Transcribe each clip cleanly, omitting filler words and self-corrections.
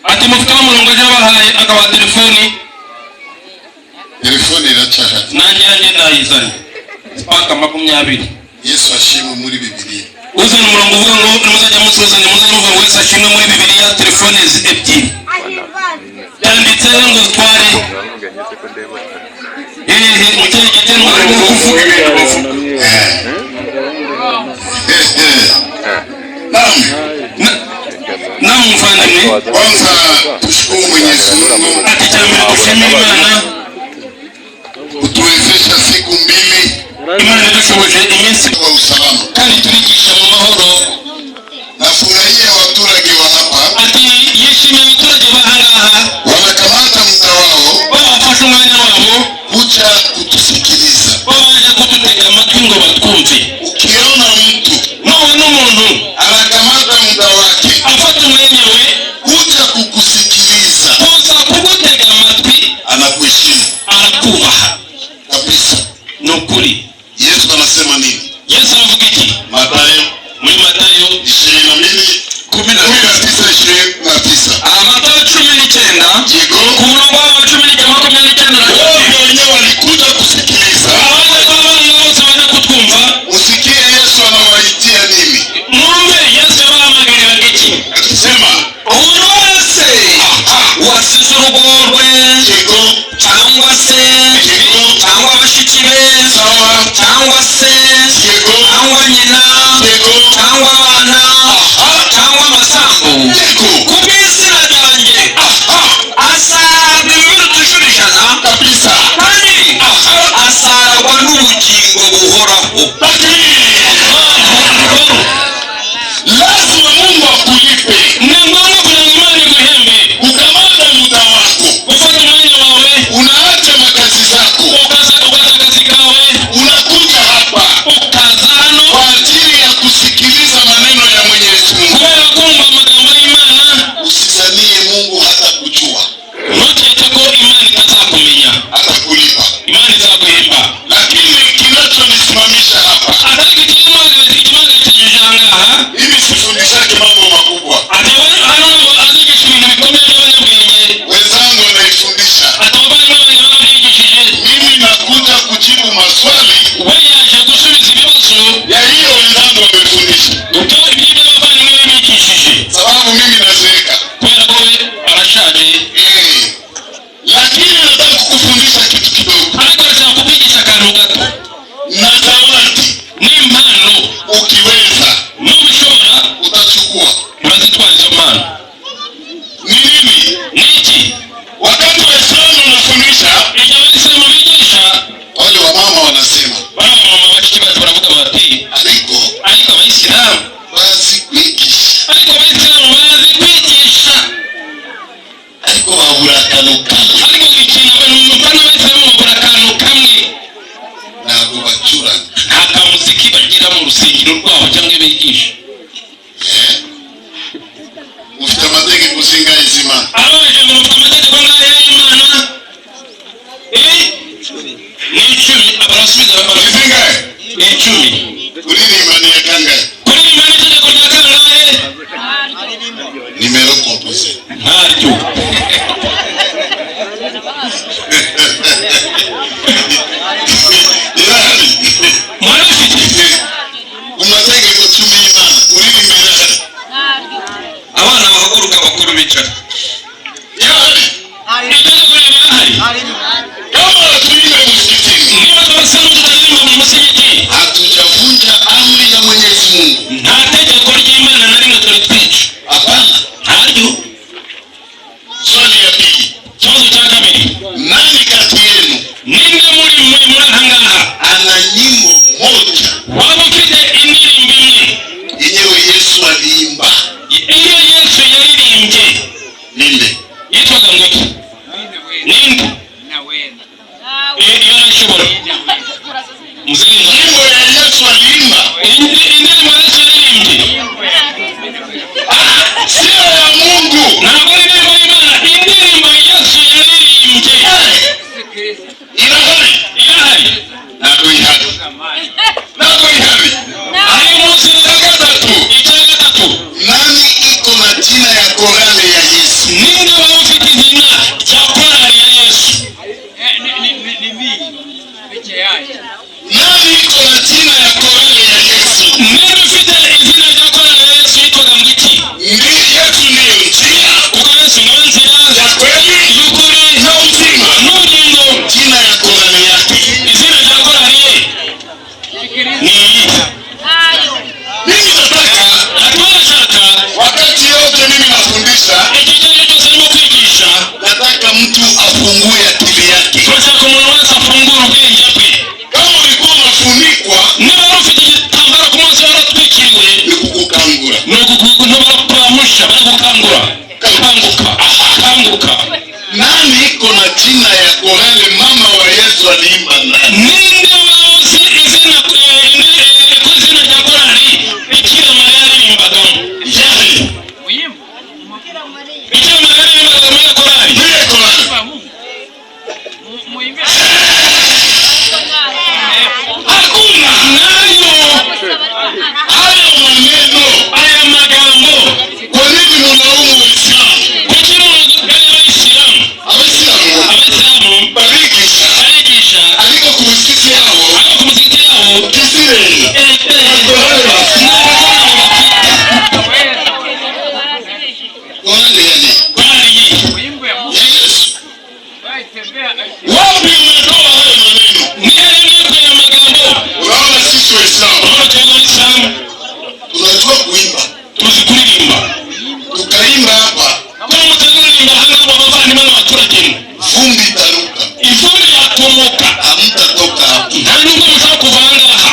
Ati mufite umurongo ejo yabahaye akabaha telefoni. Telefone iracyahari. Nanjye yanjye ndayizanye, Spark 20. Yesu ashimwe muri Bibiliya. Uzana umurongo uvuga ngo nimuzajya musuhuzanya muzajya muvuga ngo "Yesu ashimwe" muri Bibiliya, telefone ebyiri byanditseho ngo utware hehe mu kihe gite Barimo n'umurongo? kuvuga ibintu bavuga. Naam. Namwe muvandimwe. Kwanza tushukuru Mwenyezi Mungu Ati cya mbere dushimire Imana kutuwezesha siku 2 Imana idushoboje iminsi kwa usalama. Kandi turigisha mu mahoro. Nafurahia waturage wa hapa Ati yishimiye abaturage b'ahangaha wanakamata muda wao babafashe umwanya wabo kuja kutusikiliza. Babaje kudutega amatwi ngo batwumve. Ukiona mtu Nubona umuntu anakamata muda wake afata umwanya we kuja kukusikiliza, kuza kugutega amatwi, anakuheshimu arakubaha kabisa. Ni ukuri. Yesu anasema nini? Yesu aravuga iki? Mathayo Muri Matayo 22 19 29. Matayo 19 Yego. ku murongo wa 19, 29 na Wote wenyewe walikuja kusikiliza. Abaje abana bose baje kutwumva. Usikie Yesu anawaitia nini? Mwumve Yesu yabahamagariraga iki. Akisema Umuntu wese wasize urugo rwe yego cyangwa se yego cyangwa bashiki be sawa cyangwa se yego cyangwa nyina yego cyangwa abana cyangwa amasambu yego ku bw'izina ryanjye azahabwa ibiruta inshuro 100 kabisa kandi azaragwa n'ubugingo buhoraho. Lazima Mungu akulipe. Ni ngombwa kugira ngo Imana iguhembe. Ukamata muda wako, Gufata umwanya wawe, unaacha makazi zako, ukaza ugaca akazi kawe, unakuja hapa ukaza hano kwa ajili ya kusikiliza maneno ya Mwenyezi Mungu. kubera kumva amagambo y'Imana. Usizanie Mungu hata kujua, Ntukeke ko Imana itazakumenya. Atakulipa. Imana izaguhemba. Lakini kinachonisimamisha hapa, Ariko ikimuhagarikije aha ngaha, mimi sifundishake mambo makubwa, ati hano ntabwo azigisha ibintu bikomeye by'abanyabwenge. Wenzangu wanaifundisha. Ati abavandimwe banjye barabyigishije. Mimi nakuja kujibu maswali We yaje gusubiza ibibazo ya hiyo wenzangu wamefundisha, ibyo ibyo abavandimwe be bigishije, sababu mimi nazeeka. Kubera ko we arashaje. Eh, lakini nataka kukufundisha kitu kidogo Ariko arashaka kukwigisha akantu gato na zawadi, n'impano. Ukiweza Nubishobora utachukua. Urazitwara izo mpano. Ni nini? Ni iki? Wakati Waislamu wanafundisha, Igihe abayisilamu bigisha, wale wamama wanasema, bariya mama bashiki bacu baravuga bati, ariko ariko abayisilamu bazi kwigisha, ariko abayisilamu bazi kwigisha, ariko babura akantu kamwe, ariko ikintu mpfa n'abayisilamu babura akantu kamwe, ntabwo bacuranga. Nta kamuziki bagira mu rusengero rwabo cyangwa iyo bigisha. Eh? Mufite amategeko zingahe z'Imana? Arababajije ngo mufite amategeko angahe y'Imana? Eh? Ni 10. Barasubiza Ni barasubiza. zingahe? Ni 10. Kuririmba ni ya kangahe? Kuririmba ni itegeko rya kangahe? Numéro composé. Ntaryo. Irahari. Murabifite. Mu mategeko 10 y'Imana kuririmba irahari? Abana bahaguruka, abakuru bicara. Irahari. Itegeko rirahari. Kama hatuimbe msikitini, Niba abasilamu tutaririmba mu musigiti, hatujavunja amri ya Mwenyezi Mungu. Nta tegeko ry'Imana na rimwe turi twica. Hapana. Ntaryo. Swali ya pili, Ikibazo cya kabiri, nani kati yenu ninde muri mwe muri aha ngaha ana nyimbo moja waba ufite indirimbo imwe yenyewe Yesu aliimba? Iyo Yesu yaririmbye? Ninde? Yitwaga ngo iki? Ninde? Iyo nashobora muzehe. Nyimbo ya Yesu aliimba Indirimbo Yesu yaririmbye. Gukanguka. Nani iko na jina ya chorale mama wa Yesu aliimba ndani? Ninde uzi izina ko izina rya korali Bikira Mariya yaririmbagamo? Yari. Bikira Mariya yaririmbaga muri iyo korali. Ile chorale. Hakuna. Nayo. Hayo maneno. Aya magambo. Kwa nini mnalaumu Uislamu? Kuki mugaya abayisilamu? Abayisilamu Abayisilamu barigisha, barigisha, ariko ku misikiti yabo ariko ku misigiti yabo kisireri chorale bafite. Chorale yani korali yihe? Ya Yesu. Wapi umetoa hayo maneno? Ni hehe mwekuye aya magambo? Unaona sisi Waislamu Urabona twebwe abayisilamu tunajua kuimba. Tuzi kuririmba. Tukaimba hapa, Turamutse turirimba ahangaha abavandimwe n'abaturage, vumbi itaruka, ivumbi ryatumuka, hamtatoka hapo. Nta nubwo mushobora kuva ahangaha.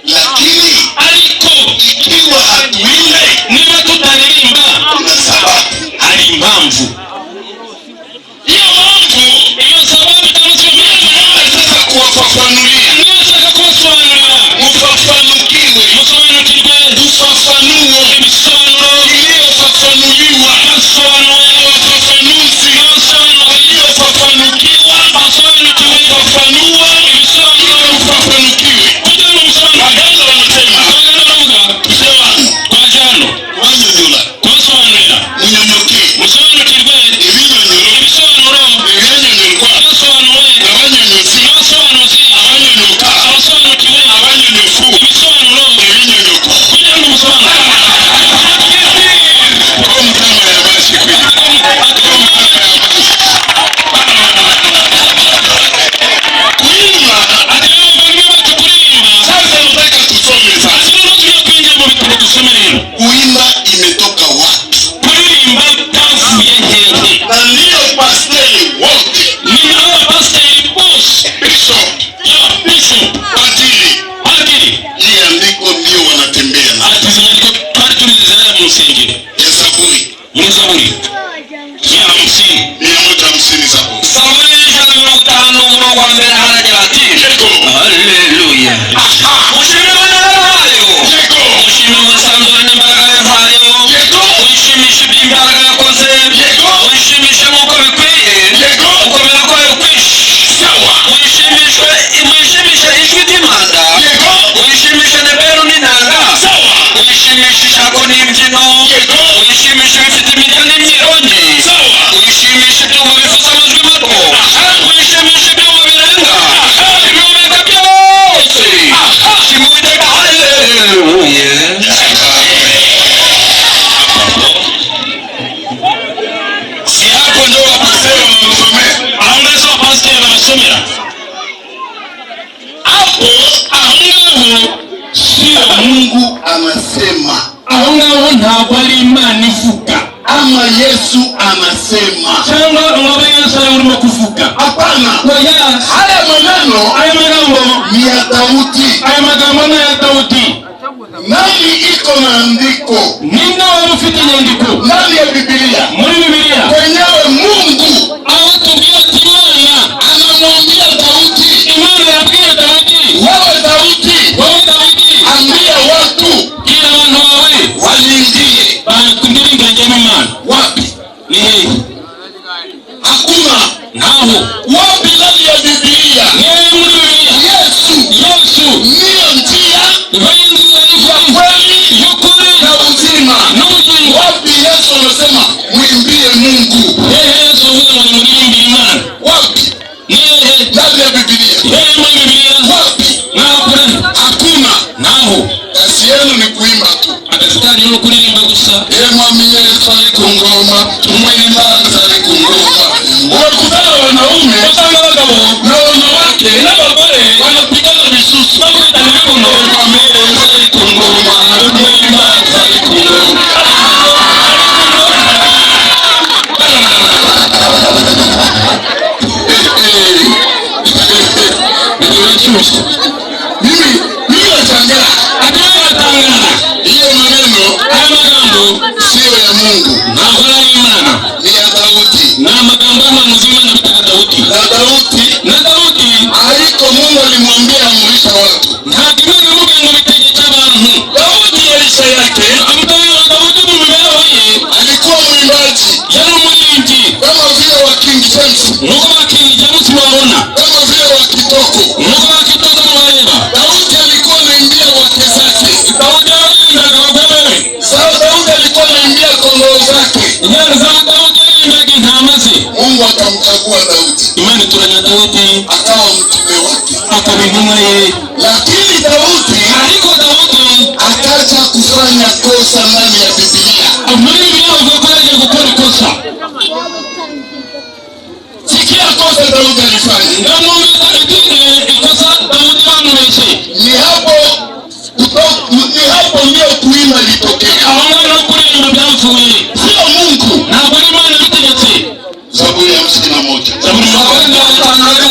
Lakini Ariko ikiwa hatuimbe, niba tutaririmba, kuna sababu. Hari impamvu. Hiyo mpamvu Iyo sababu cyangwa se iyo mpamvu nataka sasa kuwafafanulia, niyo nshaka kubasobanurira, mufafanukiwe, musobanukirwe, tufafanue ibisobanuro iliyofafanuliwa basobanuwe na wafafanuzi abasobanuro waliofafanukiwa, basobanukiwe fafanua ibisobanuro ili ufafanukiwe. Kugira ngo musobanukirwe. Waganda wanasema, Abaganda baravuga, mzee wangu, twaje hano wanyonyola kubasobanurira, munyonyokee musobanukirwe ibinyonyoro ibisobanuro ebyanyonyolwa byasobanuwe abanyonyozi n'abasobanuzi abanyonyoka abasobanukiwe abanyonyofu ibisobanuro ebinyonyoko. Kugira ngo musobanukirwe. Ko mutama yamashi kweli, ko mutama yamashi kuimba. Ati rero bavandimwe bacu, kuririmba. Sasa nataka tusome sasa. Ati noneho tugiye kwinjira mu bitabo dusome rero. Kuimba imetoka wapi? Kuririmba byavuye hehe? Na ndiyo pasteri wote, Ni naho abapasiteri bose, bishop, yaba bishop, padiri, padiri, hii andiko ndio wanatembea na ati izi nyandiko twari turizera mu nsengero. Ya Zaburi Muri Zaburi ya 50. 150, Zaburi. Zaburi 150, umurongo wa mbere, haragira ati: Yego. Haleluya, mushime Imana yayo, Yego. mushime umusanzure n'imbaraga zayo, Yego. wishimishe iby'imbaraga yakoze, Yego. wishimishe nk'uko bikwiye Yego. gukomera kwayo kwinshi, Sawa. wishimishe, wishimishe ijwi ry'impanda, Yego. wishimishe neberu n'inanga, Sawa. wishimishe ishako n'imbyino, Yego. wishimishe ibifite imirya n'imyirongi, Sawa. wishimishe ibyuma bivuza amajwi mato, wishimishe ibyuma birenga ibihumeka byose. Shima Uwiteka, haleluya. Si hapo ndio wapasteri wanasomea? Aho ngaho si abapasiteri babasomera? Hapo. Aho ngaho Sio Mungu anasema aho ngaho ntabwo ari Imana ivuga ama Yesu anasema. Cyangwa ngo abe Yesu ariwe urimo kuvuga. Hapana. Oya. Haya maneno Aya magambo ni ya Daudi. Aya magambo ni aya Dawudi. Nani iko na andiko Ninde waba ufite inyandiko ndani ya Biblia muri Bibiliya kwenyewe Mungu aho tubwira ati Imana anamwambia Daudi, Imana yabwiye Dawidi, wewe Daudi, wowe Dawidi, ambia watu bwira abantu bawe waniimbie. Bakundirimbire njyewe Imana. Wapi? Ni hehe? Hakuna. Ntaho. Wapi ndani ya Biblia Ni hehe muri Bibiliya Yesu Yesu ndiyo njia we nzira ya kweli y'ukuri na uzima? N'ubugingo. Wapi Yesu anasema mwimbie Mungu? Hehe Yesu avuga ngo nimuririmbire Imana? Wapi? Ni hehe? Ndani ya Biblia. Hehe muri Bibiliya? Wapi? Ntaho kure. Hakuna. Ntaho. Kazi yenu ni kuimba tu. Akazi kanyu ni ukuririmba gusa. Ye mwami Yesu ari ku ngoma, tumwimbaza ari ku ngoma. Unakutana wanaume Usanga abagabo na wanawake n'abagore wanapigana misusu. Bakubitana ibibuno. Ye mwami Yesu ari ku ngoma, tumwimbaza ari ku ngoma. Birashyushye. Mimi nashangaa. Ati we batangara. Hiyo maneno Aya magambo siyo ya Mungu, ntabwo ari ay'Imana, ni ya Daudi. Mwimbaji. Yari umuririmbyi. Kama vile wa King James. Nk'uko ba King James mubabona. Kama vile wa Kitoko. Nk'uko ba Kitoko mubareba. Daudi alikuwa anaimbia wake zake. Dawudi yaririmbaga abagore be. Sawa, Daudi alikuwa anaimbia kondoo zake. Dawudi yaririmbaga intama ze. Mungu akamchagua Daudi. Imana itoranya Dawidi akawa mtume wake. Akaba intumwa ye. Lakini Daudi ariko Dawudi akaja kufanya kosa ndani ya Biblia. Muri Bibiliya bavuga ko yagiye gukora ikosa. Sikia kosa Daudi alifanya. Ndamwumvira ikosa Dawudi bamubeshye. Ni hapo ndio kuimba ilitokea. Aho ngaho no kuririmba byapfuye. Sio Mungu. Ntabwo ari Imana ibitegetse. Zaburi ya 51. Zaburi Zaburi 55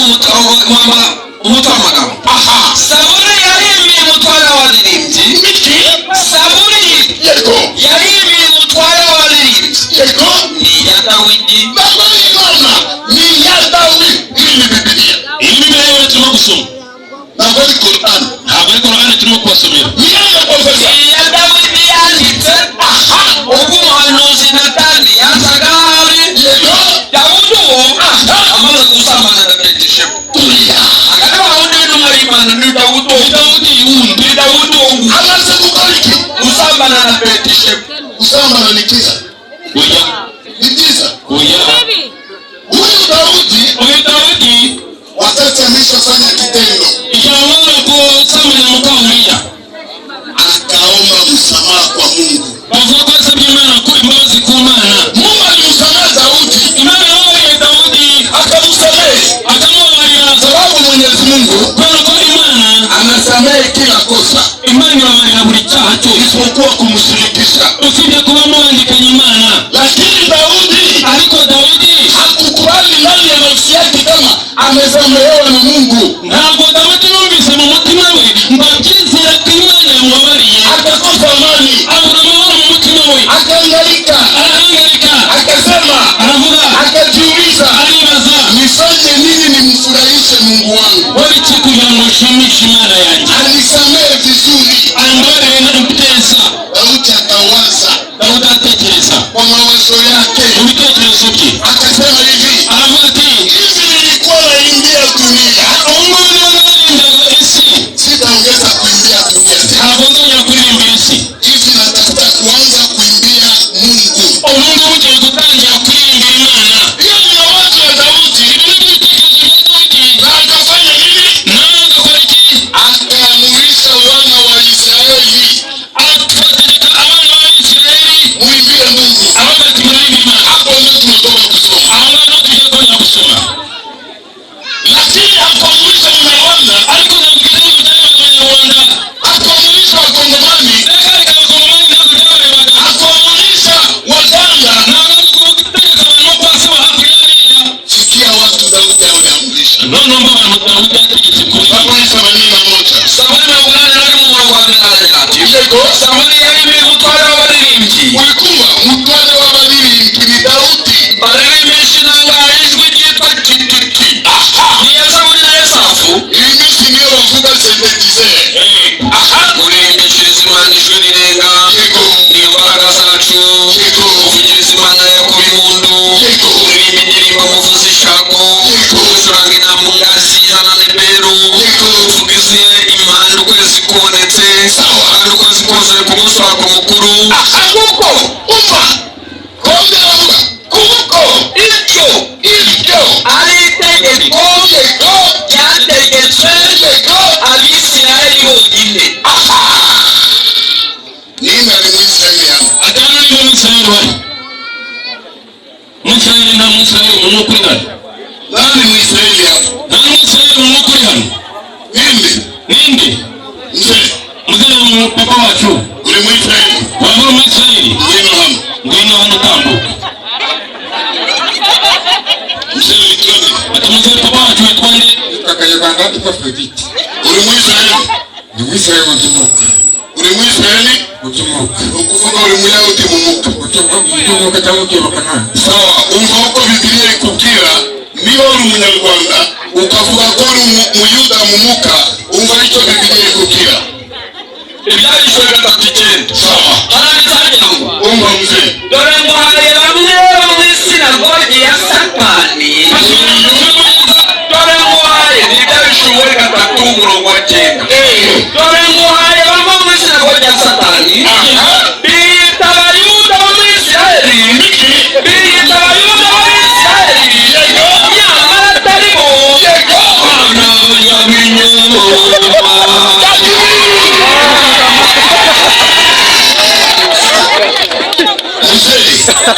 umutwe w'amagambo. Aha. Zaburi yarimbiye umutware w'abaririmbyi. Miki. Zaburi Yego. yarimbiye umutware w'abaririmbyi. Yego. Ni iya Dawidi. Ntabwo ari Imana, ni iya Dawidi. Iyi ni Bibiliya. Iyi ni Bibiliya rero turimo gusoma. Ntabwo ari Korani. Ntabwo ari Korani turimo kubasomera. Ni iya Profesa. Ni iya Dawidi yanditse. Aha. Ubwo umuhanuzi Natani yazaga ahari. Yego. Dawudi uwo amaze gusambana na Betisheba. Tulia. Hagati aho undi w'intumwa y'Imana ni Dawudi uwo. Ni Dawudi wundi. Ni Dawudi uwo nguwo. Amaze gukora iki? Gusambana na Betisheba. Gusambana ni cyiza. Oya. Ni byiza. Oya. Huyu Daudi, Uyu Dawudi wakati ameshafanya kitendo, yamara gusambana muka Uriya, akaomba msamaha kwa Mungu. Bavuga ko yasabye Imana ko imbabazi ku Mana. Mungu alimsamehe Daudi. Imana yababariye Dawudi. Akamsamehe. Akamubabarira. Sababu Mwenyezi Mungu kubera ko Imana anasamehe kila kosa. Imana ibabarira buri cyaha cyose. Isipokuwa kumshirikisha. Usibye kuba mubangikanye Imana. Lakini Daudi, ariko Dawidi hakukubali ndani ya nafsi yake kama amesamehewa na Mungu. Ntabwo Dawidi yumvise mu mutima we ngo abyizere ko Imana yamubabariye. Akakosa amani. Abura amahoro mu mutima we. Akahangaika. Arahangarika. Akasema, aravuga, akajiuliza, aribaza, nifanye nini nimfurahishe Mungu wangu? Wari iki kugira ngo nshimishe Imana yanjye? Anisamehe vizuri. Ambabarire neza. Daudi akawaza. Dawudi aratekereza. Kwa mawazo yake. Mu bitekerezo bye. Akasema hivi. Aravuga ati, hivi nilikuwa naimbia dunia. Ubu ngubu niba naririmbaga isi. Sitaongeza kuimbia dunia tena. Ntabwo nzongera kuririmbira isi. Hivi natafuta kuanza kuimbia Mungu. Ubu ngubu ngiye gutangira kuririmbira Imana. Hiyo ni mawazo ya Daudi. Ibi ni ibitekerezo bya Dawudi. Na akafanya nini? Nawe agakora iki? Akaamurisha wana wa Israeli. Abategeka abana b'Abisirayeli. Muimbie Mungu. Aravuga ati muririmbe Imana. Hapo ndio tunatoka kusoma. Aho ngaho tugiye kongera gusoma. Lakini hakuamurisha Mnyarwanda. Ariko ntabwo ibyo byari Abanyarwanda. Hakuamurisha Wakongomani. Reka reka Abakongomani ntabwo byabarebaga. Hakuamurisha Waganda. Ntabwo ari gutegeka abantu bo kwa se bo hakurya hariya. Sikia watu Daudi aliamrisha. Noneho mba abantu Dawudi yategetse kuririmba. Zaburi 81. Zaburi 88 mu murongo wa 83. Yego. Zaburi yarimbiye umutware w'abaririmbyi. Ulikuwa mutware w'abaririmbyi ni Daudi. Baririmbisha inanga ijwi ryitwa kititi. Aha. Ni iya Zaburi na Esafu. Iyi minsi niyo bavuga synthétiseur. Aha. Muririmbishirize Imana ijwi rirenga. Yego. Ni imbaraga zacu. Yego. Muvugirize Imana Yakobo impundu. Yego. Muririmbe indirimbo muvuze ishako. Yego. Mucuranga inanga zihana neberu. Yego. Muvugize impanda ukwezi kubonetse. Sawa. Kandi ukwezi kuzuye ku munsi wako mukuru. Aha. Kuko Umva. Kongera vuga. Kuko iryo iryo ari itegeko yego ryategetswe yego Abisirayeli bonyine. Aha. Ninde ari mu Israeli hano? Atanu niba mu Israeli bari. Mu Israeli nta mu Israeli umuntu ukuri hano. Nani mu Israeli hano? Nta mu Israeli umuntu ukuri hano. Ninde? Ninde? Mzee. Mzee wa papa wacu. Uri mu Israeli? Waba uri mu Israeli? Ngwino hano. Ngwino hano utambuka. Mzee witwa nde? Ati mzee papa wacu witwa nde? Nitwa Kanyarwanda Epafrodite. Uri mu Israeli? Ndi mu Israeli mu by'umwuka. Uri mu Israeli? Mu by'umwuka. Ni ukuvuga uri Muyahudi mu mwuka. Mu by'umwuka cyangwa mu by'iyobokamana. Sawa, umva uko Bibiliya ikubwira. Niba uri umunyarwanda ukavuga ko uri umuyuda mu mwuka, umva icyo Bibiliya ikubwira. Ibyanditswe 3:9. Sawa. Haranditse harya ngo Umva mzee. Dore nguhaye bamwe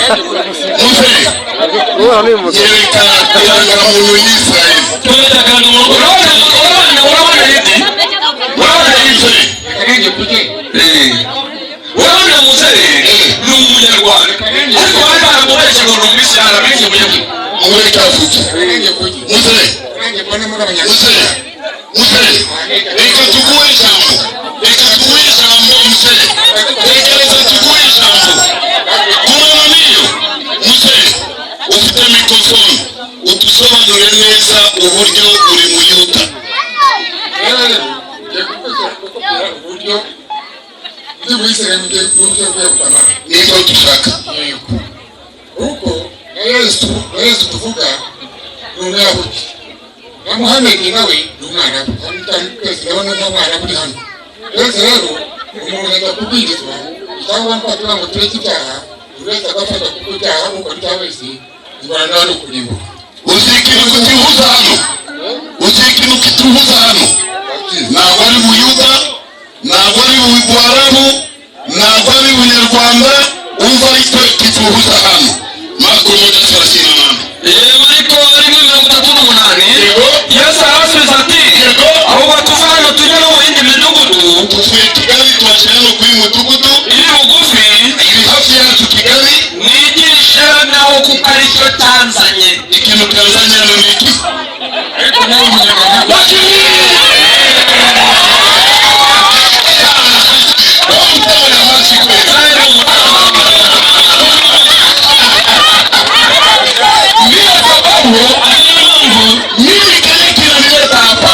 Muzehe, nyereka irangamuntu y'Isirayeli. Twereka akarangamuntu. Urabona, urabona, urabona yidi, urabona yidi. Reka mvuge. Urabona muzehe ni umunyarwanda, ariko bari baramubeshye ngo ni umwisirayeli, abeshye umunyarwanda. Mureke avuge. Reka mvuge. Muzehe, Nanjye mbone muri abanyarwanda. muzehe, muzehe, reka tuguhe ijambo, reka tuguhe ijambo muzehe, reka, reka tuguhe ijambo. Gumana n'iyo muzehe, ufite mikorofone, udusobanurire neza uburyo uri muyuda. Rero ngiye kukubwira uburyo ndi buyisirayeli, ngiye uburyo bwo gutabara. Nibyo dushaka. Yego, kuko na Yesu, na Yesu tuvuga ni umuyahudi, na Muhamedi nawe ni umwarabu, kandi twese ndabona nta mwarabu uri hano. Twese rero umuntu ajya kubwirizwa cyangwa kugira ngo tureke ibyaha, buri wese agafata, kuko ibyaha ukora ibyaha wese ingorane ari ukurimbuka. Uzi ikintu kituhuza hano? Uzi ikintu kituhuza hano? Ntabwo ari buyuda, ntabwo ari buwarabu, ntabwo ari bunyarwanda. Umva icyo kituhuza hano, Marko 1:38. Mariko 1:38. Yego. Yesu arabasubiza ati: Yego. "Ahubwo tuve hano tujye no mu yindi midugudu Tuvuye Kigali, twashyira no kuri mudugudu iri bugufi, iri hafi yacu Kigali, nigishe naho, kuko aricyo cyanzanye." Ikintu cyanzanye hano ni iki? Ariko nawe umunyarwanda. Wowe utabona amashyi kweli. Ndiyo sababu mimi kile kinanileta hapa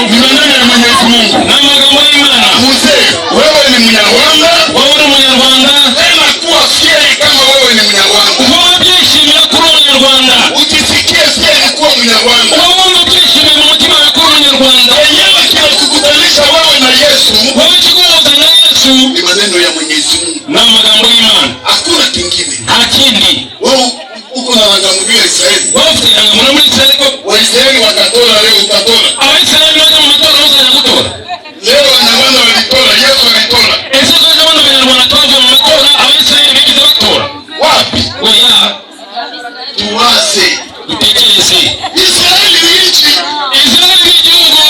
ni maneno ya Mwenyezi Mungu. N'amagambo y'Imana. Mzee, wewe ni Mnyarwanda, Wowe uri umunyarwanda, tena kuwa fier kama wewe ni Mnyarwanda. uba byishimira ko uri umunyarwanda. Ujisikie fier kuwa Mnyarwanda. Uba wumva byishimiye mu mutima wawe ko uri umunyarwanda. Yenyewe kinakukutanisha wewe na Yesu Wowe ikiguhuza na Yesu ni maneno ya Mwenyezi Mungu, ni amagambo y'Imana, hakuna kingine. Nta kindi. Wewe uko na rangamuntu ya Israeli, Wowe ufite irangamuntu muri Israeli ko Waisraeli watatora leo, utatora. Abayisiraheli bajya mu matora, ntuzajya gutora. Leo Wanyarwanda walitora, Yesu alitora. Ese ko ejo bundi abanyarwanda twavuye mu matora, abayisiraheli bigeze batora? Wapi? Oya. Tuwaze. Dutekereze. Israeli ni nchi Israeli ni igihugu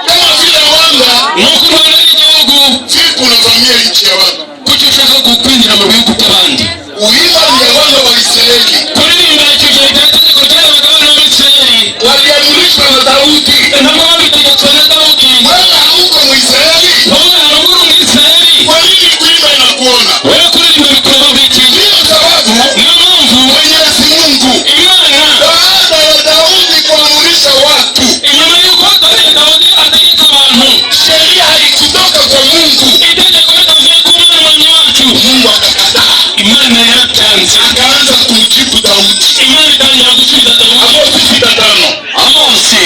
kama vile Rwanda. Nk'uko u Rwanda ari igihugu. Vipi unavamia nchi ya watu? Kuki ushaka kwinjira mu bihugu by'abandi? Uimba ni ya wana wa Israeli, Kuririmba icyo gihe rya tegeko ryarebaga abana b'Abisirayeli. Waliamrishwa na Daudi. Ntabwo babitegetswe na Dawudi. Wewe hauko Mwisraeli, Wowe ntabwo uri umwisirayeli. Kwa nini kuimba inakuona? Wowe kuririmba bikureba biki? Ndiyo sababu Niyo mpamvu Mwenyezi Mungu Imana baada ya Daudi kuamurisha watu, inyuma y'uko Dawudi ategeka abantu, sheria haikutoka kwa Mungu. Itegeko ritavuye ku Mana Umuremyi wacu. Mungu akakataa, Imana yarabyanze. Akaanza kumjibu Daudi. Imana itangira gusubiza Dawudi. Amosi 6:5. Amosi,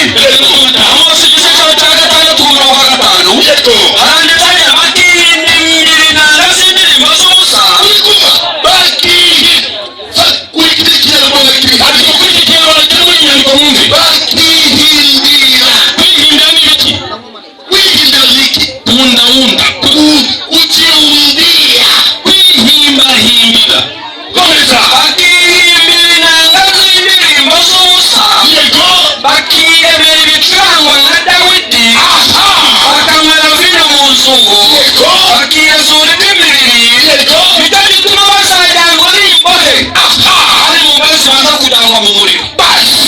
Amosi igice cyawe cya 6 ku murongo wa 5. Yego. Haranditse bakihimbira inanga z'indirimbo z'ubusa. Ulikuma bakihi kuri Kinyarwanda kiri Ariko kuri iki kinyarwanda kiri muri iyi nyandiko mwumve. Bakihimbira. Kwihimbira ni ibiki? Kwihimbira ni iki? Kuwundawunda. Kujiundia. Kwihimbahimbira. Komeza. Bakihimbira inanga z'indirimbo z'ubusa, Yego. bakiyemera ibicurangwa nka Dawidi, bakanywera vino mu nzungu, Yego. bakiyezura iby'imibiri. Yego. Nicyo gituma bazajyanwa n'imbohe, ari mu mbohe zibanza kujyanwa mu muriro. Basi.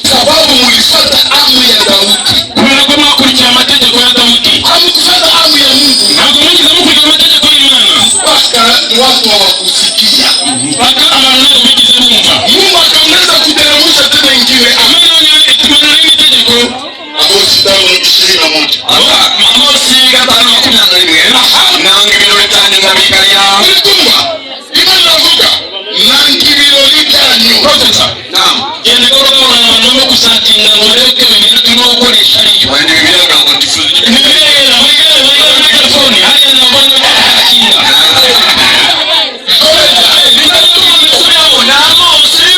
Sababu mulifuata amri ya Daudi, Kubera ko mwakurikiye amategeko ya Dawudi, hamkufuata amri ya Mungu, ntabwo mwigeze mukurikira amategeko y'Imana, mpaka watu hawakusikia. Mpaka abantu ntabwo bigeze bumva. Mungu akaongeza kuteremsha tena ingine. Imana yongera itumanura irindi tegeko. Amosi 5:21. Amosi 5:21: "Nanga ibirori byanyu nkabigaya." Ulikumva Imana inavuga nanga ibirori byanyu. Profesa, Naam. Genda gahoro gahoro, abantu barimo gusatinga ngo barebe ko Bibiliya turimo gukoresha ariyo. Wenda Bibiliya ntabwo ndifuza. Bibiliya yera, wegere wegere muri telefoni hariya, ntabwo barimo gusatinga. Gusubiramo ni Amosi.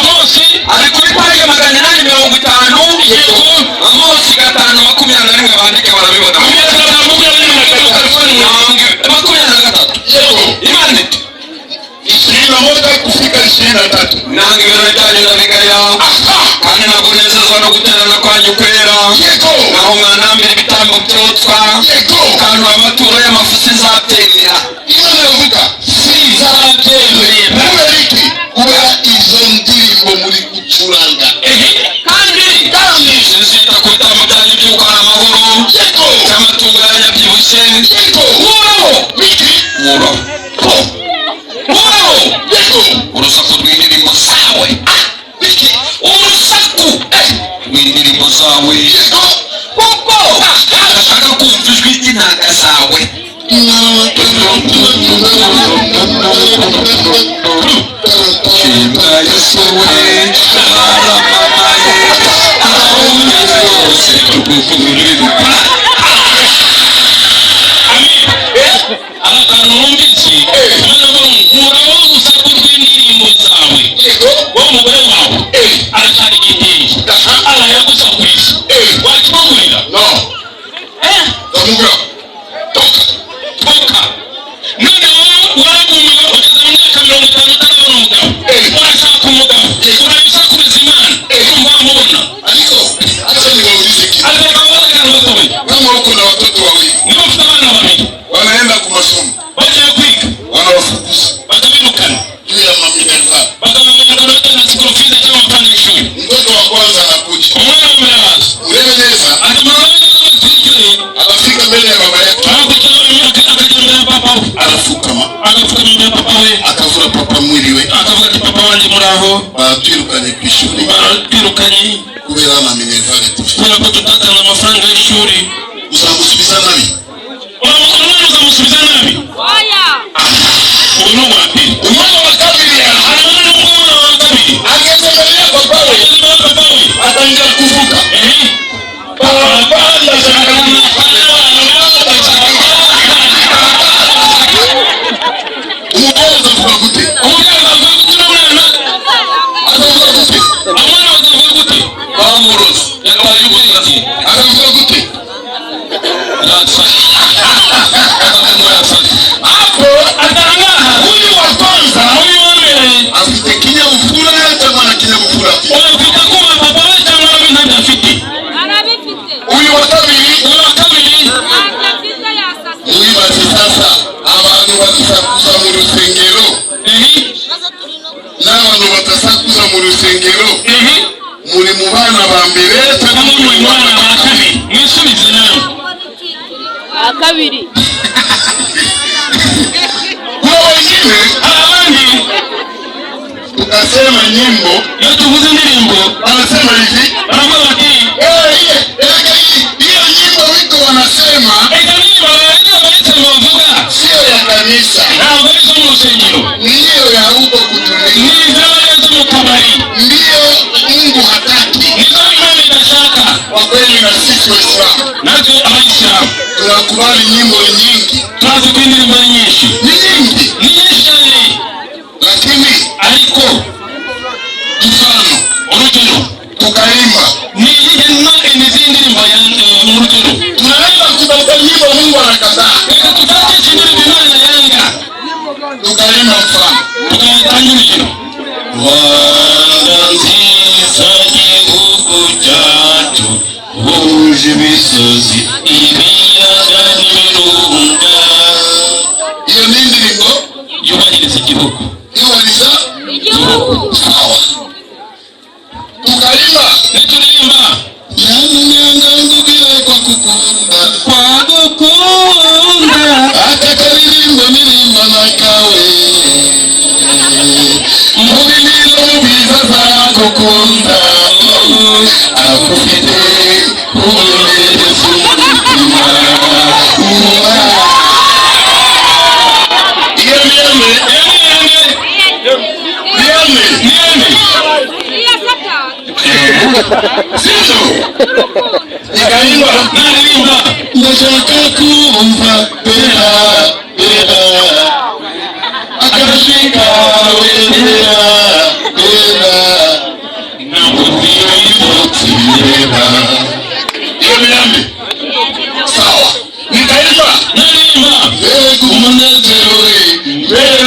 Amosi. Ari kuri paje 850. Yego. Amosi 5:21. Byanditse 21 kufika 23. Nanga ibirori byanyu ndabigaya, kandi ntabwo nezezwa no guterana kwanyu kwera. Yego. Naho mwanambira ibitambo byotswa, Yego. mukantura amaturo y'amafu, sinzabyemera. Imana iravuga Sinzabyemera. Kubera iki? Kubera izo ndirimbo muri gucuranga. Kandi Kandi sinzita ku bitambo byanyu by'uko ari amahoro, Yego. cy'amatungo yanyu abyibushye. Yego. Nkuraho, Biki? nkuraho, nkuraho Yego. urusaku rw'indirimbo zawe. Biki? Urusaku rw'indirimbo zawe, Yego. kuko ntashaka kumva ijwi ry'inanga zawe. Shimwa Yesu we, aramamaye aho ugeze hose tugukurira. Akantu numvise, nkuraho urusaku rw'indirimbo zawe. Yego. Wowe umugore wawe arashaka igitenge, arayagusakuriza, wakimugurira? No. Ndamubwira. Toka. Toka. None wowe waragumiwe ugeze mu myaka 50 utarabona umugabo, urashaka umugabo, urabisakuriza Imana, urumva wamubona? Ariko acha niwaulize kitu. Ariko ababaza akantu gatoya. Kama uko na watoto wawili Niba ufite abana babiri wanaenda kwa masomo, bagiye kwiga, wanawafukuza bakabirukana juu ya maminerval. Bakabirukana bitewe na school fees cyangwa amafaranga y'ishuri. Mtoto wa kwanza anakuja, Umwana wa mbere araza, urebe neza, ati murabona neza bitwikiriye, anafika mbele ya baba yake, arakurikiraho imyaka, akajya imbere ya papa we, anafukama, agapfukama imbere ya papa we, akavura papa mwili we, akavuga ati: "Papa wanjye, muraho?" Baratwirukanye ku ishuri Baratwirukanye kubera amaminerval tufite. kubera ko tutatanze amafaranga y'ishuri. Uzamusubiza nabi? Umwana uzamusubiza nabi? Ubu ni uwa mbere. Umwana wa kabiri Hanyuma n'umwana wa kabiri ageze mbere ya papa we, ageze imbere ya papa we, atangira kuvuga: ehe. "Papa, ndashaka amafaranga." Umubyeyi azavuga gute? Umubyeyi azavuga gute n'umwana? Azavuga gute? Umwana azavuga gute? Bamuroze, yataye ubwenge. Azavuga gute? Yasanye, yasanye. Hapo Atangaha huyu wa kwanza uyu wa mbere afite kinyabupfura cyangwa na kinyabupfura afite? Ufite kuba papa we cyangwa nawe ntabyo afite? Arabifite. Huyu wa kabiri? Uyu wa kabiri? Ntabyo afite, yasase. Mwibaze sasa, abantu basakuza mu rusengero ehe n'abantu batasakuza mu rusengero, ehe muri mu bana ba mbere cyangwa cyangwa muri mu mu mwana bana wa kabiri? Mwisubize nawe. Kabiri. Kuna wengine Hari abandi tukasema nyimbo, iyo tuvuze indirimbo, wanasema hivi: baravuga bati: "Eh, hiyo nyimbo wiko wanasema "Ega ndirimbo baretse bavuga sio ya kanisa, ntabwo ari izo mu rusengero, ndiyo ya huko kutulia, ni iz'abari zo mu kabari, ndiyo Mungu hataki." Nizo Imana idashaka." Kwa kweli na sisi Waislamu Natwe abayisilamu tunakubali nyimbo nyingi, turazi ko indirimbo ari nyinshi, ni nyingi, ni nyinshi cyane, lakini ariko mfano urugero tukaimba, ni iyihe n'izindi ndirimbo mu rugero tunaweza kutafuta nyimbo Mungu anakataa, reka dushakishe indirimbo Imana yanga, tukaimba mfano tukayatanga urugero: Rwanda nziza, gihugu cyacu, huje imisozi, ibiyaga n'ibirunga. Hiyo ni ndirimbo Yubahiriza igihugu. iwaliza Igihugu. Sawa, tukaimba Nituririmba Nyanga kwa kukunda, kwa gukunda, aka karirimbo nirimba na kawe mu biniro mu byiza zagukunda, akufite ubumerezi umutima. Iyo niyame niyame niyeme. Iya satani. Sivyo? Urukundo. Nikaimba Naririmba ndashaka kumva bera bera akajwi kawe bera bera ntabwo bera. Iyo niyame sawa, nikaimba naririmba mbega umunezero we, mbega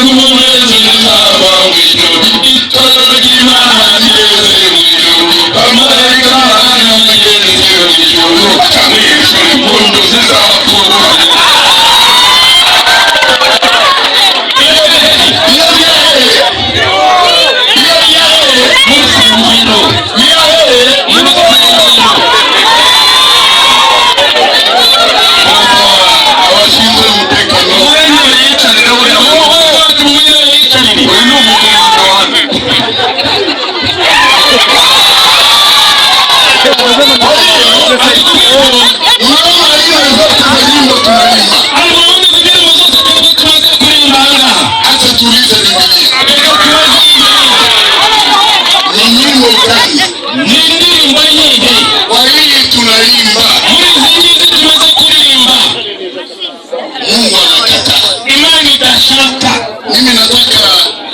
Mimi nataka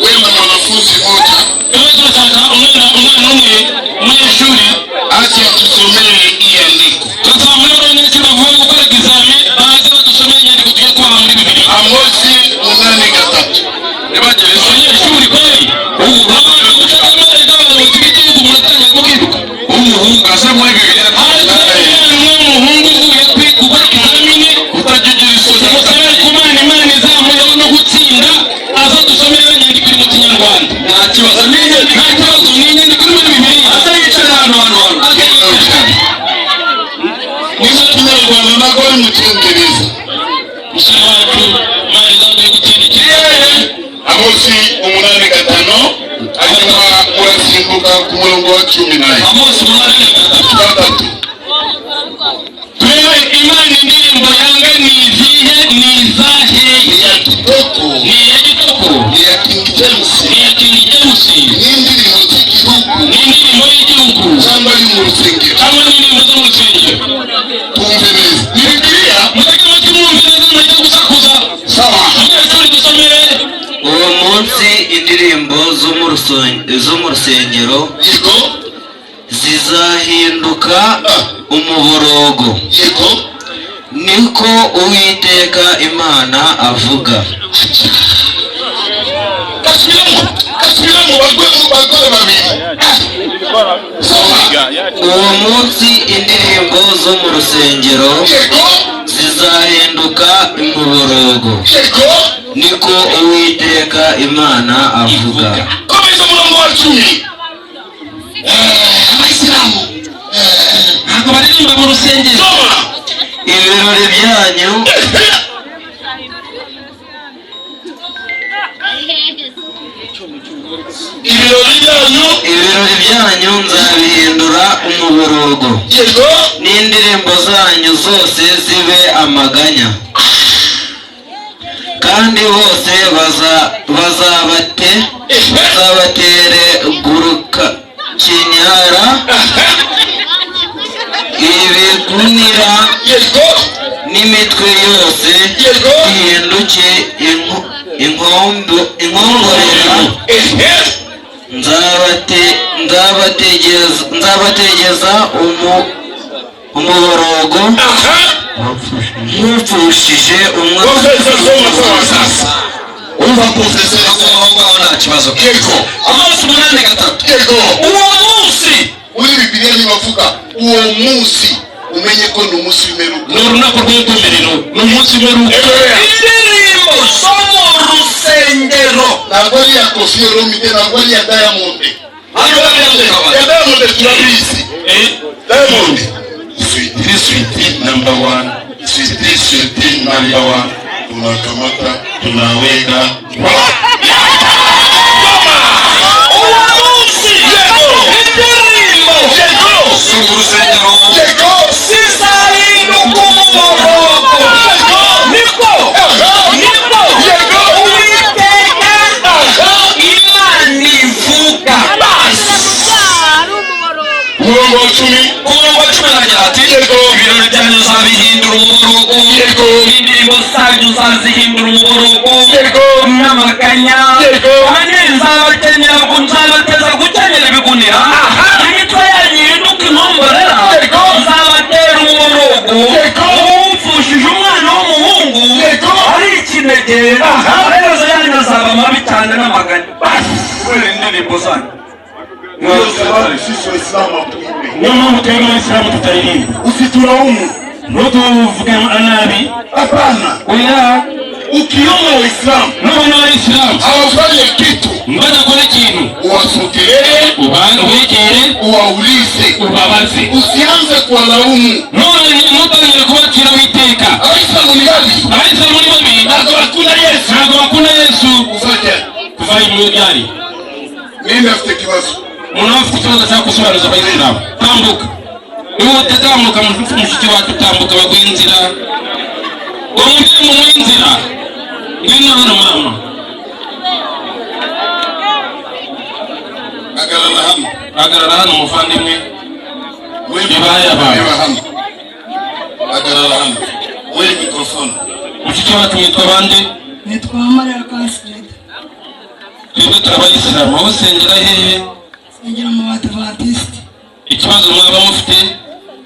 wenda mwanafunzi mmoja Rero turashaka umwana umwe, umunyeshuri, aje atusomee hii andiko. Turasaba muri abanyeshuri bavuye gukora examen baze badusomere inyandiko tugiye kubaha muri Bibiliya. Amosi 8:3. Abanyeshuri kweli, ubu abantu guca abayobozi b'igihugu muratangira mukiruka. W'umuhungu asa muri Bibiliya. Haza umwana w'umuhungu uvuye gukora ikizamini, utajya ugira isoni. Musabire ku Mana, Imana izamuyeho no gutsinda, aza dusomere inyandiko iri mu Kinyarwanda. Nta kibazo, ni inyandiko. Nta kibazo, ni inyandiko iri muri Bibiliya. Aza yicara hano hano hano. Ni mu Kinyarwanda, ntabwo ari mu Cyongereza. Musore wacu, Imana izamuye gutsinda ikizamini. Amosi 8:5, hanyuma murasimbuka ku murongo wa 14. Amosi 8:3. 6. Turebe Imana indirimbo yanga ni izihe, ni izahe? Ni iya Kitoko. Ni iya Kitoko. Ni iya King James. Ni iya King James. Ni indirimbo z'igihugu. Ni indirimbo y'igihugu. Cyangwa yo mu rusengero. Cyangwa n'indirimbo zo mu rusengero. Tumve neza, ni Bibiliya. Mutege amatwi mwumve neza, mureke gusakuza. Sawa. Umunyeshuri, dusomere. Uwo munsi indirimbo zo mu rusengero zizahinduka umuborogo, niko Uwiteka Imana avuga. Gasubiramo, gasubiramo, bagwe mu bagore babiri. Sawa. Uwo munsi indirimbo zo mu rusengero zizahinduka umuborogo, niko Uwiteka Imana avuga. Komeza umurongo wa 10. Abayisilamu ntabwo baririmba mu rusengero. Soma. Ibirori byanyu Ibirori byanyu. Ibirori byanyu nzabihindura umuborogo, n'indirimbo zanyu zose zibe amaganya, kandi bose bazabatere guruka kinyara ibigunira, n'imitwe yose ihinduke inkongorera. Nzabategeza umuborogo nk'upfushije umwana. Profesa, soma. Sawa, sasa umva profesa. Aho ngaho nta kibazo. Yego. Amosi 8:3. Yego. Uwo munsi. Muri Bibiliya ntibavuga uwo munsi, umenye ko ni umunsi w'imperuka. Ni urunako rw'urukumiriro, ni umunsi w'imperuka. Indirimbo zo mu rusengero. Ntabwo ari iya Koffi Olomide, ntabwo ari iya Diamond. Hano bari mu kabari. Ya Diamond turabizi. Diamond, sweetie, sweetie number one, sweetie, sweetie number one, tunakamata tunaweka. Uwo munsi indirimbo zo mu rusengero zizahinduka umuborogo, niko Uwiteka Imana ivuga. Umurongo wa 10. Umurongo wa 10 aragira ati: ibirori byanyu uzabihindura umuborogo, n'indirimbo zanyu uzazihindura umuborogo n'amaganya, kandi nzabateza gukenyera ibigunira, imitwe yanyu ihinduke inkomborera, nzabatera umuborogo uwupfushije umwana w'umuhungu ari ikinege, amaherezo yanyu azaba mabi cyane n'amaganya kubera indirimbo zanyu. Sisi Waislamu hatuimbi. Niyo mpamvu twebwe abayisilamu tutaririmba. Usitulaumu. Ntutuvuge nabi. Hapana. Oya. Ukiona Waislamu nubona abayisilamu hawafanye kitu, badakora ikintu, uwasogelee, ubegere, uwaulize, ubabaze. Usianze kuwalaumu. None ntutangire kubaciraho iteka. Abayisilamu ni babi. Abayisilamu ni babi. Ntabwo bakunda Yesu. Ntabwo bakunda Yesu. Ufate. Kuva mu byari. Ninde afite ikibazo? Umuntu aba afite ikibazo ashaka gusobanuza abayisilamu, tambuka, ihute, tambuka mushiki wacu, tambuka baguhe inzira. Uwo mubyeyi mumuhe inzira. Ngwino hano mama. Hagarara hano. Hagarara hano muvandimwe. Bibaye abantu. Reba hano. Hagarara hano. We mikrofone. Mushiki wacu, mwitwa bande? Nitwa Mariya Kansirida. Twebwe turi abayisilamu. Aho usengera hehe? Nsengera mu Badivantiste. Ikibazo mwaba mufite?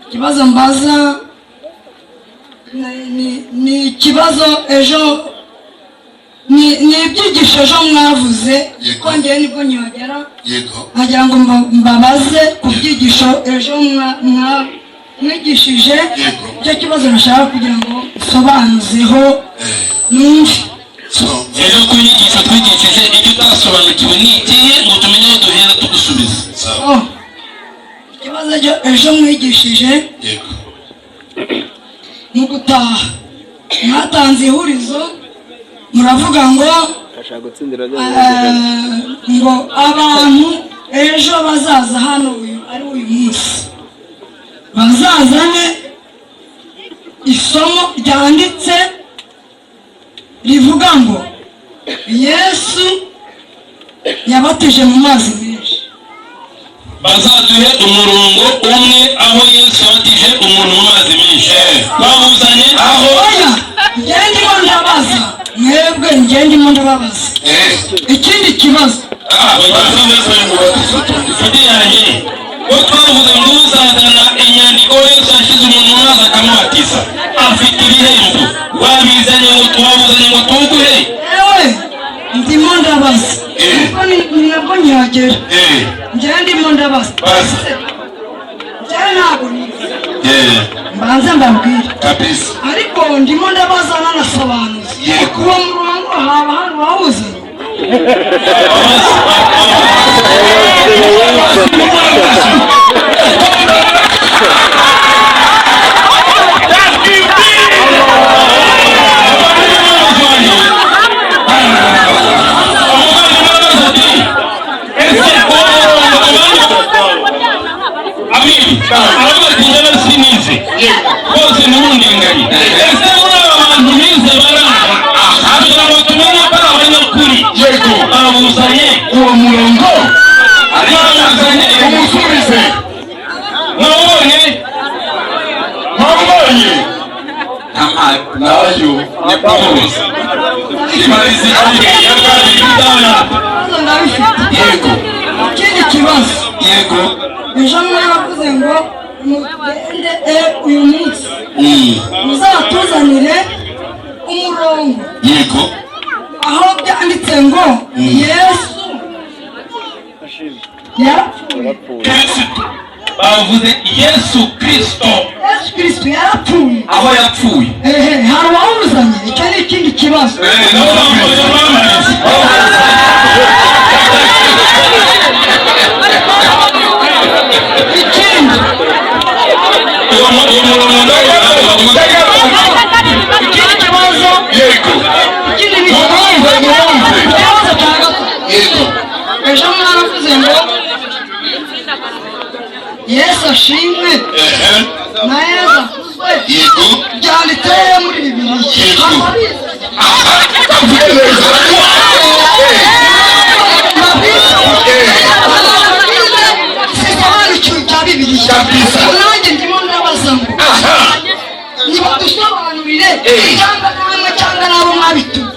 Ikibazo mbaza ni ikibazo ejo ni ibyigisho ejo mwavuze, Yego. ko ngewe nibwo nkihagera, Yego. nkagira ngo mbabaze ku byigisho ejo mwigishije. Yego. Icyo kibazo nashaka kugira ngo nsobanuzeho numve. So Ejo ku nyigisho twigishije, icyo utasobanukiwe ni ikihe ngo tumenye aho duhera tugusubiza? Sawa. Oh, ikibazo ejo mwigishije, mu gutaha mwatanze ihurizo, muravuga ngo Ashaka gutsindira. Ngo abantu ejo bazaza hano, uyu ari uyu munsi, bazazane isomo ryanditse rivuga ngo Yesu yabatije mu mazi menshi. Bazaduhe umurongo umwe aho Yesu yabatije umuntu mu mazi menshi. Bawuzanye aho? Oya, njye ndimo ndabaza mwebwe, njye ndimo ndababaza. Ikindi kibazo. Inshuti yanjye, ko twavuze ngo uzazana inyandiko Yesu yashyize umuntu mu mazi akamubatiza afite ibihembo, wabizanye ngo tuwabuzanye ngo tuwuguhe? Ewe, ndimo ndabaza kuko ni nabwo nkihagera. Njye ndimo ndabaza. Baza. Njye ntabwo nize, mbanze mbabwire. Kabisa. Ariko ndimo ndabaza nanasobanuza. Yego. Uwo murongo haba hari uwawuzanye? Umuvandimwe arabaza ati: "Ese uwo murongo abandi?" Aravuga ati: "Njyewe sinize bose, ntimundenganye. Ese muri aba bantu bize bari aha, kugira ngo tumenye ko ari abanyakuri?" Yego. Babuzanye Uwo murongo. Babuzanye. Umusubize. Mwabonye? Mwabonye nayo? Ni Pawulo imariza igihe ya kabiri. Ibibazo ndabifite. Yego. Ikindi kibazo. Yego. Ejo mwaravuze ngo mugende uyu munsi muzatuzanire umurongo aho byanditse ngo Yesu yarapfuye. Kristo, bavuze Yesu Kristo. Yesu Kirisito yarapfuye. Aho yapfuye. Ehe, hari uwawuzanye? Icyo ni ikindi kibazo. Nabo bambaye. Ikindi. Uwo murongo Ikindi kibazo. Yego. Ikindi ni Mumwumve, mumwumve. ikibazo cya gatatu. Yego. Ejo mwaravuze ngo Yesu ashimwe na Yesu akuzwe. Byanditse he muri Bibiliya? Yego. Hari abizi? Avuge neza. Sisobanukiwe ibya Bibiliya. Kabisa. Nanjye ndimo ndabaza ngo nibadusobanurire, cyangwa namwe cyangwa n'abo mwabitumye.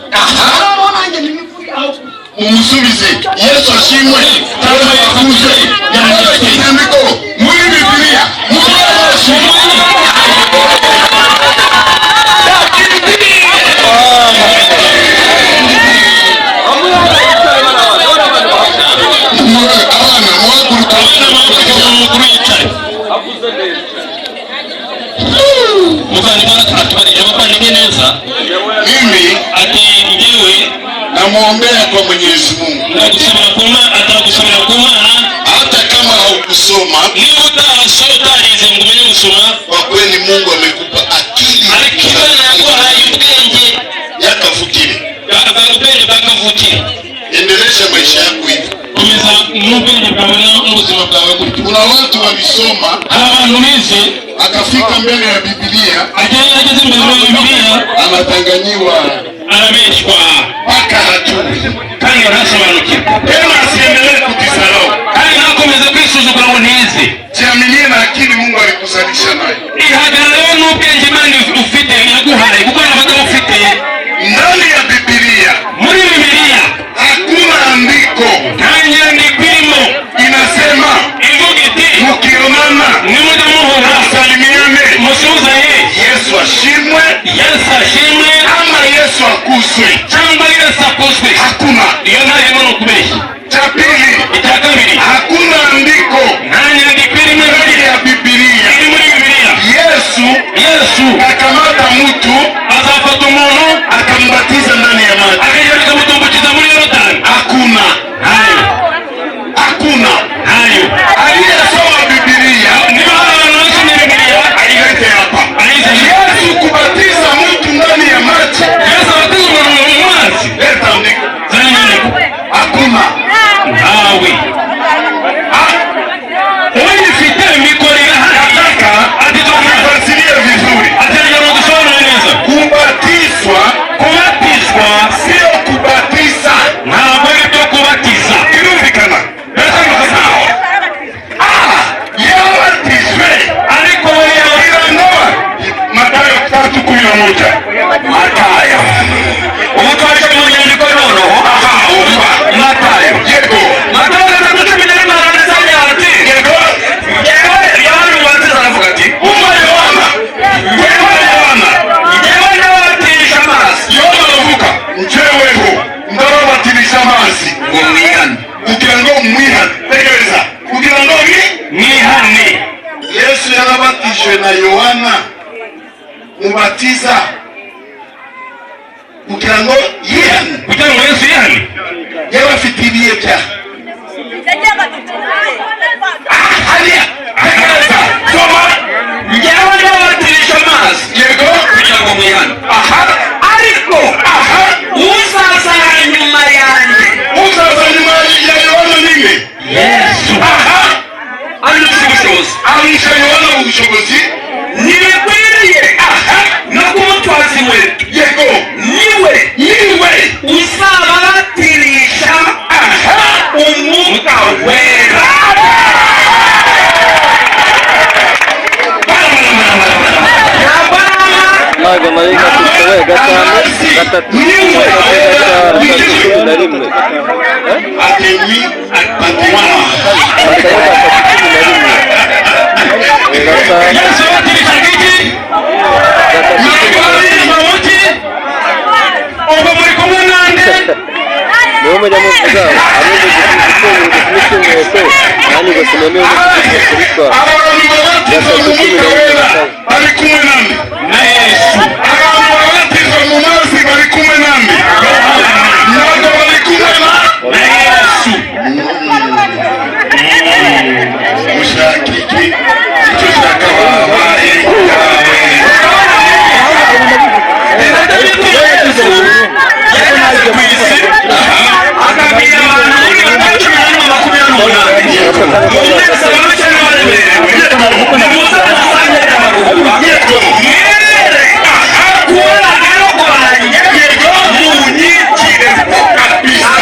Noneho nanjye ntibikuri aho. Mumusubize. Yesu ashimwe cyangwa yakuze yanditse inyandiko muri Bibiliya mubabashi. Abana muhaguruka. Abana bavuga umukuru yicaye. Muvandimwe aratubarije abavandimwe neza. Mimi Ati njyewe namwombea kwa Mwenyezi Mungu, ndagusabira ku Mana, atagusabira ku Mana, hata kama haukusoma, niba utarasoma, utarize ngo umenye gusoma, kwa kweli Mungu amekupa akili ariko Imana yaguhaye ubwenge yakavukile. Ubwenge bwa kavukire. Endelesha maisha yako hivyo. Komeza n'ubwenge bwawe n'ubuzima bwawe gutyo. Kuna watu walisoma, Hari abantu bize, akafika mbele ya Biblia agera ageze imbere ya Bibiliya anadanganyiwa arabeshywa mpaka hajui kandi ntasobanukirwe. Tena, asiendelee kujisahau. Kandi ntakomeze kwisuzugura ngo ntize. Jiaminie na akili Mungu alikuzalisha nayo. Ihagarareho n'ubwenge Imana ufite yaguhaye, kuko ntabwo ufite. Ndani ya Biblia Muri Bibiliya hakuna andiko Yesu akuzwe, cyangwa Yesu akuzwe. Hakuna. Iyo ntarimo ni ukubeshya. Cha pili, Icya kabiri, hakuna andiko nta nyandiko irimo ndani ya Biblia iri muri Bibiliya Yesu Yesu akamata mtu azafata umuntu akambatiza ndani ya maji. akagenda akamutumbukiza muri Yorodani. Hakuna, Ntayo, hakuna. ntayo. Aliyesoma Biblia Niba hari abantu basomye Bibiliya ailete hapa. ayizanye. Yesu kubatiza mtu ndani ya maji, Yesu abatiza umuntu mu mazi. leta andiko. Zana inyandiko. Hakuna. Ntawe uyifite mikoro irahari. Nataka Ati tufasirie vizuri. Ategeka ngo dusobanure neza. Kubatizwa Kubatizwa sio kubatiza. ntabwo ari ibyo kubatiza. Birumvikana? Sawa. Ah, yabatijwe Ariko buriya kugira ngo Mathayo 3:11. Matayo, ubu twaje mu nyandiko noneho. Aha, umva. Matayo, Yego. Matayo 3:11 aranditse ati, Yego. yewe Yohana Umubatiza aravuga ati, Umva Yohana. Umva Yohana. yewe ndababatisha amazi Yohana aravuga, njyeweho ndababatirisha amazi ngo mwihane. Kugira ngo mwihane. Tegereza. Kugira ngo mwihane. Yesu yarabatijwe na Yohana mubatiza kugira ngo yihane. Kugira ngo Yesu yihane. Yari afite ibihe byaha. Hariya, tegereza, soma. Njyewe ndababatirisha amazi Yego. kugira ngo mwihane, Aha. ariko Aha. uzaza nyuma yanjye, Uzaza nyuma ya Yohana ninde? Yesu. Aha. arusha ubushobozi. Arusha Yohana ubushobozi. Ntibikwiriye Aha. no kumutwaza inkweto. Yego. Niwe Niwe uzababatirisha aha Umwuka Wera. Magana ane gatatu gatanu gatatu gatanu 11. Atemi atwa. 3 gatanu. Yesu yabatirishaga iki? 3. Yabatirishaga iki? Ubwo muri kumwe nande? Niwo mujya muvuga abumva igisimu inkweto nanjye ugasoma niba kubitwara. Abantu babatizwa mu Mwuka Wera bari kumwe nande? Na Yesu. Abantu babatizwa mu mazi bari kumwe nande? Ntabwo bari kumwe na Na Yesu. Ushaka iki? Icyo ushaka wabaye yawe. Yesu yageze ku isi akabwira abantu muri Matayo 11:28, mwese barushye n'abaremerewe, nimuze musange ndabaruhura, mwere kubana kwanjye munyigireho.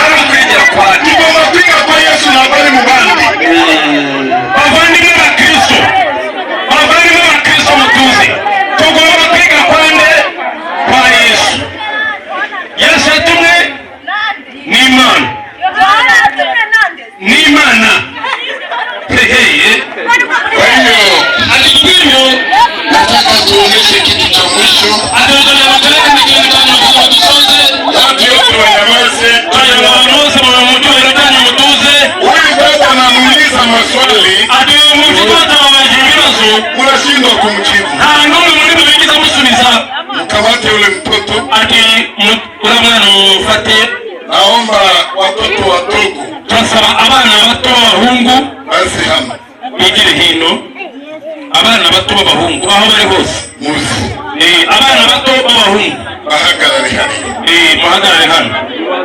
Ari ukwigira kwanjye. Tugomba kwiga kwa Yesu, ntabwo ari mu bandi. Bavandimwe ba Kristo, bavandimwe ba Kristo mutuze, tugomba kwiga kwa nde? Kwa Yesu. Yesu yatumwe n'Imana, n'Imana heheye. Kwa hiyo Ati kwivyo nataka tuonyeshe kitu cha mwisho, atuzanira amakarita ikintu cya nyuma kugira ngo dusoze. watu wote wanyamaze. Kugira ngo abantu bose mu cyubahiro cyanyu mutuze. Huyu baba anamuuliza maswali, Ati uyu mucuti watababaje ibibazo, unashindwa kumjibu. nta n'umwe muri mwe wigeze amusubiza. Mkamate yule mtoto. Ati uriya mwana mufate. Naomba watoto wadogo Turasaba abana bato b'abahungu basi hano bigire hino. Abana bato b'abahungu aho bari hose. Muzi Abana bato b'abahungu bahagarare hariya. Muhagarare hano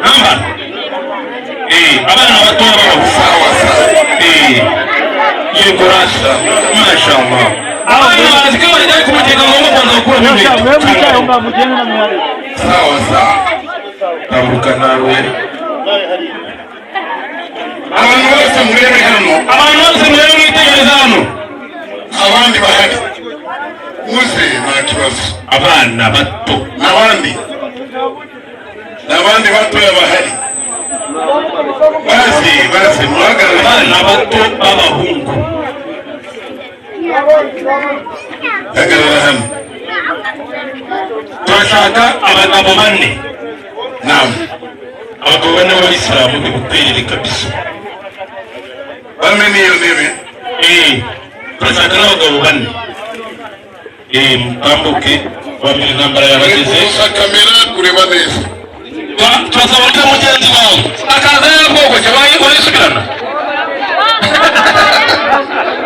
namba. Abana bato b'abahungu. Sawa sawa. Yego rasha mashallah. Abana bazi ko bajya kumutega ngo babanza gukuramo inkweto. Sawa sawa. Tambuka nawe. Abantu bose murebe hano. Abantu bose murebe mwitegereza hano. Abandi bahari muze, nta kibazo. Abana bato. N'abandi, n'abandi batoya bahari, bazi bazi muhagarare. Abana bato b'abahungu. Hagarara hano. Turashaka abagabo bane. Naam, abagabo bane b'abayisilamu b'ibukwerere kabisa. Bane niyo nini? Turashaka n'abagabo bane. Mutambuke babiri intambara yabageze. Gusa kamera kureba neza. Turasaba ko mugenzi wawe akaza yabwogoshe bayisubirana.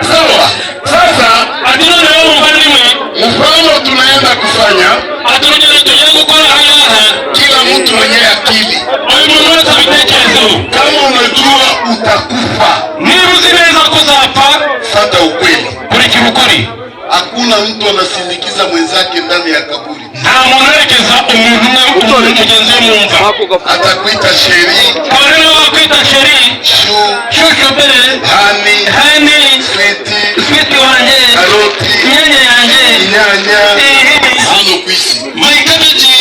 Sawa. Sasa ati noneho muvandimwe, mfano tunaenda kufanya, ati urugero tugiye gukora ahangaha, kila mtu mwenye akili, uyu muntu wese abitekerezeho. Kama unajua utakufa, niba uzi neza ko uzapfa, fata ukweli, kurikira ukuri. Hakuna mtu anasindikiza mwenzake ndani ya kaburi. Nta muntu uherekeza umuntu umwe mugenzi we mu mva. Atakuita sheri, kabone niba wakwita sheri, shu, shushubere, hani, hani, switi, switi wanjye, karoti, inyanya yanjye, inyanya. Hano ku isi mayikabeji,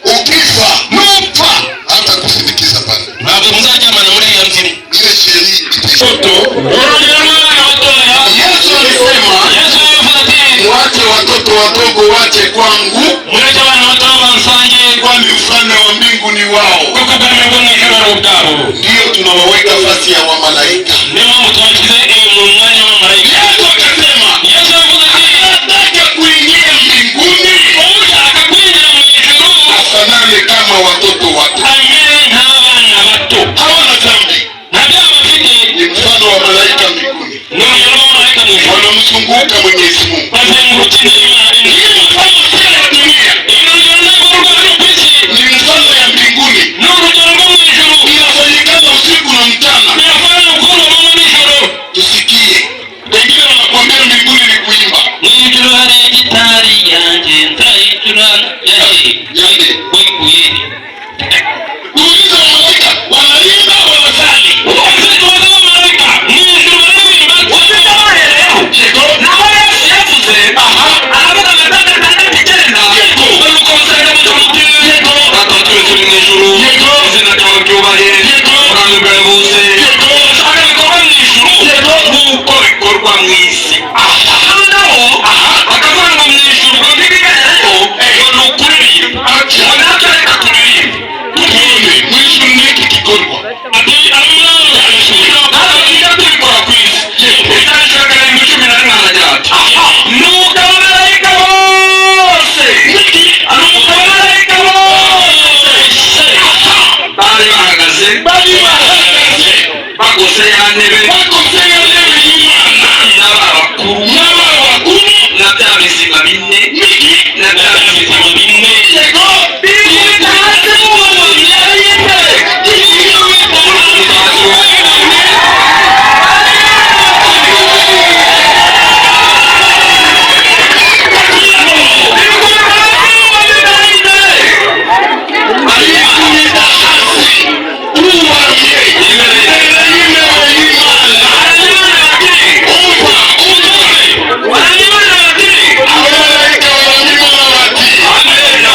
ukifa nupfa hata kusindikiza pale, ntabwo muzaryamana muri iyo nzira. Ile sheri itaisha. Urugero rw'abana batoya. Yesu alisema, Yesu yavuze ati, mwache watoto wadogo wache kwangu, mureke abana batoya bansange, kwani ufalme wa mbingu ni wao. Kuko ubwami bwo mu ijuru ari ubwabo. Ndiyo tunawaweka fasi ya wamalaika. Niyo mpamvu tubashyize mu mwanya w'abamarayika. Yesu akasema, Yesu yavuze ati, anataka kuingia mbinguni, ushaka kwinjira mu ijuru afanane kama watoto wadogo, amere nk'abana bato, hawana dhambi, nta byaha bafite. Ni mfano wa malaika mbinguni, Ni urugero rw'abamarayika mu ijuru, wanamzunguka Mwenyezi Mungu. Bazenguruka Imana. Hii mfano sio ya dunia, Ni urugero ntabwo rwa hano ku isi, ni mfano ya mbinguni, ni urugero rwo mu ijuru, inafanyikana usiku na mchana. Birafana gukundwa amanywa n'ijoro. Tusikie, wengine wanakuambia mbinguni ni kuimba. Mu ijuru hari gitari yanjye nzayicuranga Yande wikuye. Tuulize wamalaika wanaimba wanasali. Ese tubaze abamarayika mu ijuru baririmba Ufite abahereyeho. Naho Yesu yavuze, aravuga ngo 669, nuko musenga muto muti, Data wa twese uri mu ijuru, izina ryawe ryubahwe, ubwami bwawe buze, ushaka bikorwa mu ijuru nk'uko bikorwa mu isi. Noneho bakavuga ngo mu ijuru ngo ntibibereyo, ngo ni ukuririmba. Ngo natwe reka turirimbe. Tuone mwisho niki kikorwa. Ati abamarayika Ntabwo tujya tubikora ku isi. Itariki 7:11 aragira ati, nuko abamarayika bose, nuko abamarayika bose bari bahagaze, Bari bahagaze bagose ya ntebe, bagose ya ntebe y'Imana, n'abakuru, n'abakuru, na bya bizima bine, niki na bya bizima bine, yego bikubita hasi mu myanya y'intebe. Alikubita hasi uwamye imbere y'intebe y'Imana. Umva, umva, abamarayika baramwibona bati, amena,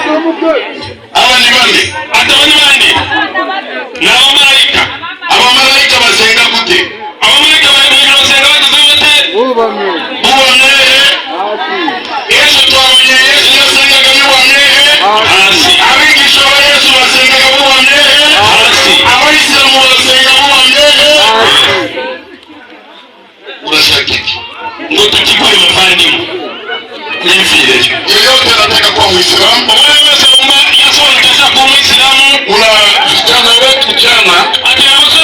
Aba ni bande? Ati abo ni bande? Ni abamarayika. Abamarayika basenga